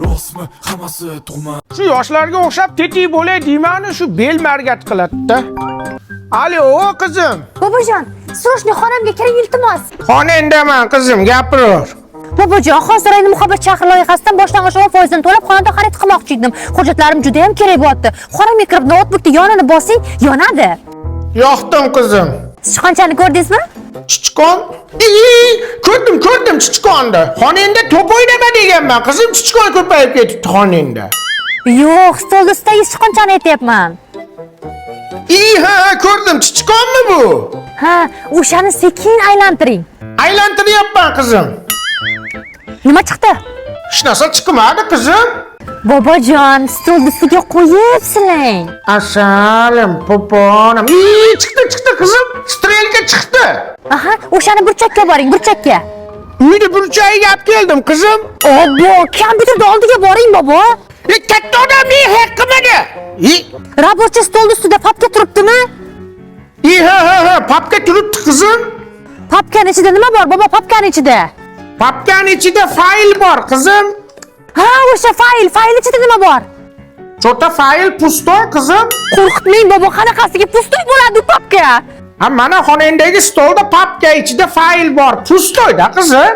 Rostmi, hammasi tug'ma. Shu yoshlarga o'xshab tetik bo'lay deymanu, shu bel margat qiladi-da. Alo, qizim. Bobojon, срочно xonamga kiring, iltimos. Xonandaman, qizim, gapiraver. Bobojon, hozir ayni "Muhabbat shahri" loyihasidan boshlang'ich 10 foizini to'lab xonadon xarid qilmoqchi edim. Hujjatlarim juda ham kerak bo'lyapti. Xonamga kirib noutbukni yonini bosing, yonadi. Yoqdim, qizim. Sichqonchani ko'rdingizmi? Chichqon? Ii, ko'rdim, ko'rdim chichqonni. Xonangda to'p o'ynama deganman, qizim, chichqon ko'payib ketibdi xonangda. Yo'q, stol ustidagi sichqonchani aytyapman. Ii, ha, ko'rdim, chichqonmi bu? Ha, o'shani sekin aylantiring. Aylantiryapman, qizim. Nima chiqdi? Hech narsa chiqmadi, qizim. Bobojon, stol ustiga qo'yib silang. Asalim, poponim. Ii, chiqdi, chiqdi, qizim. Strelka chiqdi. Aha, o'shani burchakka boring, burchakka. Uyni burchagiga olib keldim, qizim. Obbo, kompyuterni oldiga boring, bobo. E, katta odamning haqqi mana. I, Рабочий stol ustida papka turibdimi? i, ha, papka turibdi, qizim. Papkani ichida nima bor, bobo, papkani ichida? Papkani ichida fayl bor, qizim. Ha, o'sha fayl, fayl ichida nima bor? Что-то fayl пустой, qizim. Qo'rqitmang, bobo, qanaqasiga пустой bo'ladi u papka? Ha, mana xonangdagi stolda papka ichida fayl bor. Пустой da, qizim.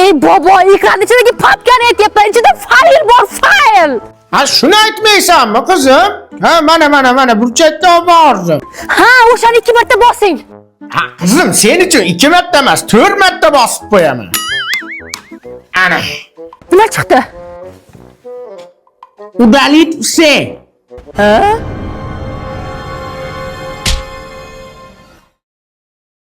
Ey bobo, ekran ichidagi papkani aytyapman, ichida fayl bor, fayl. Ha, shuni aytmaysanmi, qizim? Ha, mana, mana, mana burchakka olib bordim. Ha, o'shani ikki marta bosing. Ha, qizim, sen uchun ikki marta emas, to'rt marta bosib qo'yaman. Ana. Nima chiqdi? Удалить все. Ha?